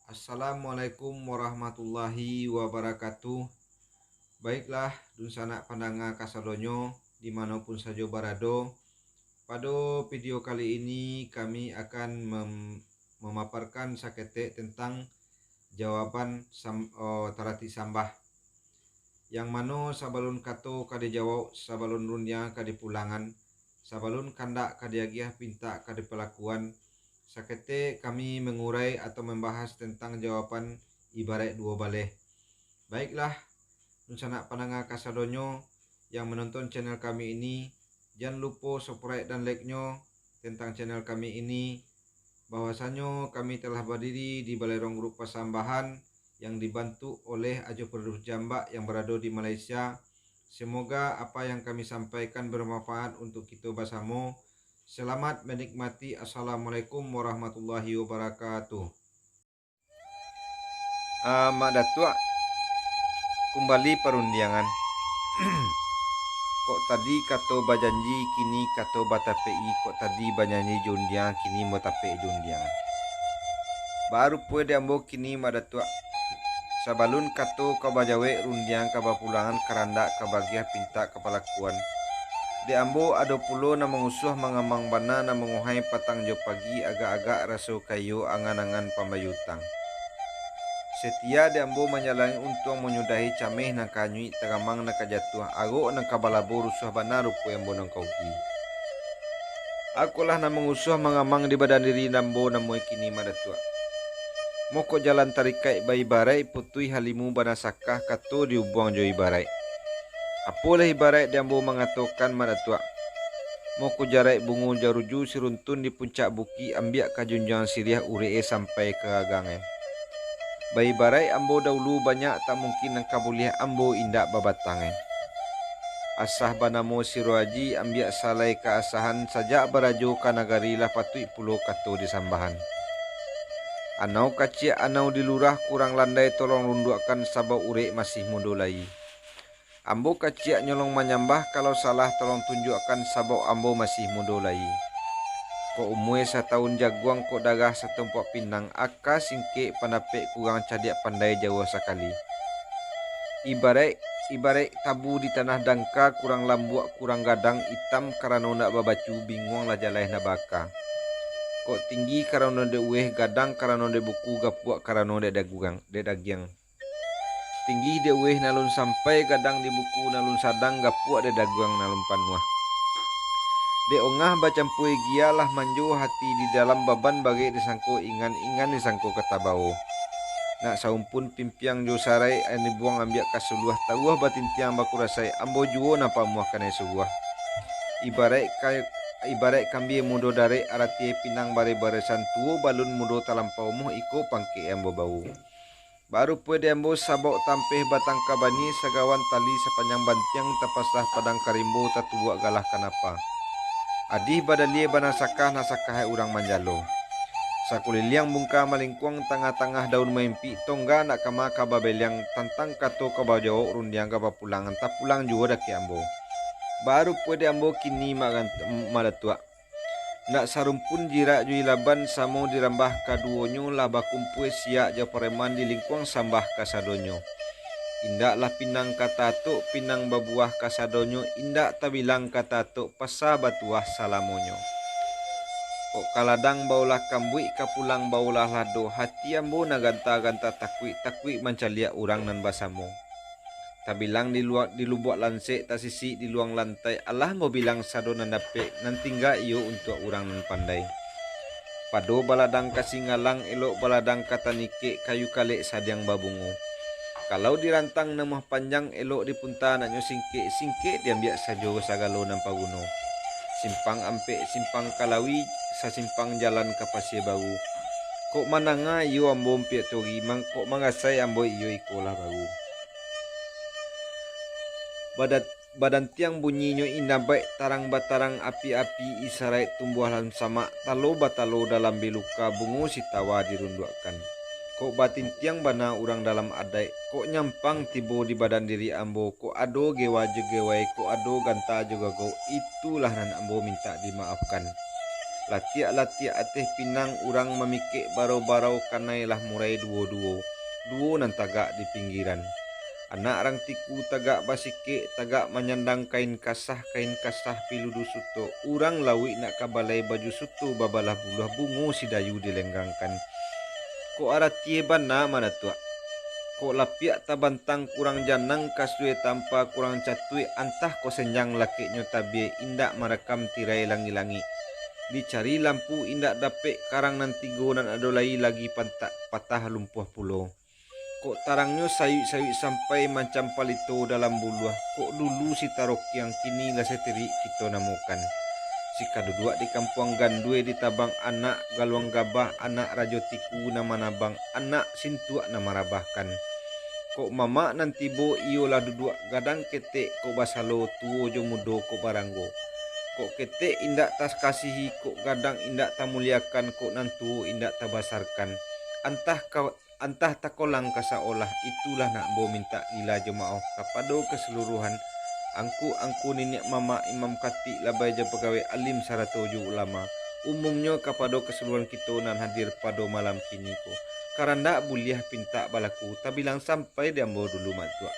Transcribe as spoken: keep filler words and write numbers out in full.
Assalamualaikum warahmatullahi wabarakatuh. Baiklah, dunsanak pandanga kasadonyo, di mano pun sajo barado, pado video kali ini kami akan mem-, mamaparkan saketek tentang jawaban sam-, eh, taratik sambah. Yang mano sabalun kato ka dijawab, sabalun rundiang ka dipulangan, sabalun kandak ka diagiah, pintak ka dipalakuan, saketek kami mangurai atau mambahas tantang jawaban ibaraik duo baleh. Baiklah, dunsanak pandanga kasadonyo yang manonton channel kami ini, jan lupo subscribe dan like-nyo tentang channel kami ini, bahwasanyo kami telah badiri di Balai Rong Grup Pasambahan yang dibantuk oleh Ajo Produs Jambak yang barado di Malaysia. Semoga apa yang kami sampaikan bermanfaat untuk kito basamo. Selamat menikmati. Assalamualaikum warahmatullahi wabarakatuh. Ah, Mak Datuak, kumbali parundiangan. Kok tadi kato bajanji, kini kato batapek-i, kok tadi bajanji jo undiang, kini batapek jo undiang. Baru pue di ambo kini, Mak Datuak. Sabalun kato ka bajawek, rundiang ka bapulangan, karandak ka bagiah, pintak ka palakuan. Dek ambo ado pulo nan mangusuah mangamang bana, nan mangohai patang jo pagi, agak-agak raso kayo angan-angan pambayia utang. Setia dek ambo manjalangi untuang, manyudahi cameh nan ka anyuik, tagamang nan ka jatuah, arok nan ka balabo, rusuah bana rupo ambo nan ka ugi. Akolah nan mangusuah mangamang di badan diri ambo namuah kini, Mak Datuak. Mokok jalan tarikaik baibaraik, putuih halimu banasakah, kato diubuang jo ibaraik. Apolah ibaraik di ambo mangatokan, Mak Datuak. Mokok jaraik bungo jaruju, siruntun di puncak bukik, ambiak ka junjuang siriah, urek e sampai ka gagang e. Baibaraik ambo daulu banyak, tak mungkin nan ka buliah, ambo indak babatang e. Asah banamo Siro Aji, ambiak salai ka asahan, sajak barajo ka nagari, lah patuik pulo kato disambahan. Anau kaciak, anau di lurah, kurang landai tolong runduakkan, sabab urek masih mudo lai. Ambo kaciak nyolong manyambah, kalau salah tolong tunjuakkan, sabab ambo masih mudo lai. Kok umua satahun jaguang, kok darah satumpuak pinang, aka singkek, pandapek kurang, cadiak pandai jauah sakali. Ibaraik, ibaraik tabu di tanah dangka, kurang lambuak, kurang gadang, itam karano ndak babacu, binguang lah jaleh ndak baaka. Kok tinggi karano dek uweh, gadang karano dek buku, gapuak karano dek daguang, dek dagiang. Tinggi dek uweh nan alun sampai, gadang di buku nan alun sadang, gapuak dek daguang nan alun panuah. Dek ongah bacampua gia, lah manjo hati di dalam, baban barek disangko ingan, ingan disangko ka tabawo. Nak saumpun pimpiang jo saraik, nan dibuang ambiak ka suluah, taruah batintiang bakurasai, ambo juo nan pamuah kanai suruah. Ibaraik ka-, ibaraik kambia mudo darek, aratie pinang bare-baresan, tuo balun mudo talampau, moh iko pangkek ambo bawo. Baru pue di ambo sabok tampeh batangka bani, sagawan tali sapanjang bantiang, tapasah padang ka rimbo, tatubuak galah kanapa. Adih badalia banasakah, nasakah urang manjalo. Sakuliliang bungka malingkuang, tangah-tangah daun maimpik, tongga nak kama ka babeliang, tantang kato ka bajawok, rundiang ka bapulangan, tapulang juo dakek ambo. Baru pue di ambo kini, Mak Gant-, Mak Datuak. Ndak sarumpun jirak jo ilaban, samo dirambah kaduonyo, lah bakumpua siak jo pareman, di lingkuang sambah kasadonyo. Indaklah pinang ka tatok, pinang babuah kasadonyo, indak tabilang ka tatok, pasa batuah salamonyo. Kok ka ladang baolah kambuik, ka pulang baolah lado, hati ambo nan ganta-ganta takuik, takuik mancaliak urang nan basamo. Tabilang di lua-, di lubuak lansek, tasisik di luang lantai, alah ambo bilang sado nan dapek, nan tingga iyo untuak urang nan pandai. Pado baladang ka Singgalang, elok baladang ka Tanikek, kayu kalek sadiang babungo. Kalau dirantang namuah panjang, elok dipunta naknyo singkek, singkek diambiak sajo sagalo nan paguno. Simpang Ampek, Simpang Kalawi, sasimpang jalan ka Pasia Baru. Kok mandanga iyo ambo ampiak turi, mang-, kok mangasai ambo iyo ikolah baru. Badat-, badantiang bunyinyo indak baik, tarang batarang api-api, isaraik tumbuah dalam samak, talo batalo dalam biluka, bungo sitawa dirunduakkan. Kok batintiang bana urang dalam adaik, kok nyampang tibo di badan diri ambo, kok ado gewa jo gewai, kok ado ganta jo gagau, itulah nan ambo mintak dimaafkan. Latiak-latiak ateh pinang urang mamikek barau-barau kanai lah murai duo-duo, duo nan tagak di pinggiran. Anak rang tiku tagak basikek, tagak manyandang kain kasah, kain kasah piludu suto, urang lauik nak ka balai baju suto babalah buluah bungo sidayu dilenggangkan. Kok aratie bana ma Datuak? Kok lapiak tabantang kurang janang, kasue tampa kurang catuik, antah kok senjang lakeknyo tabie indak marakam tirai langik-langik. Dicari lampu indak dapek, karang nan tigo nan ado lai lagi pantak patah lumpuah pulo. Kok tarangnyo sayuik-sayuik sampai mancam palito dalam buluah, kok dulu si tarokiang kini lah satirik kito namokan. Si ka duduak di kampuang gandue ditabang anak galuang gabah, anak rajo tiku nan manabang, anak sintuak nan marabahkan. Kok mamak nan tibo iyo lah duduak gadang ketek, kok basalo tuo jo mudo kok baranggo. Kok ketek indak takasihi, kok gadang indak tamuliakan, kok nan tuo indak tabasarkan. Antah ka, antah takolang ka saolah, itulah nak ambo mintak gila jo maoh kapado kasaluruahan angku-angku niniak mamak, imam katik, labai jo pagawai alim sarato jo ulama, umumnyo kapado kasaluruahan kito nan hadir pado malam kini ko. Karandak buliah pintak balaku, tabilang sampai di ambo dulu, Mak Tuak.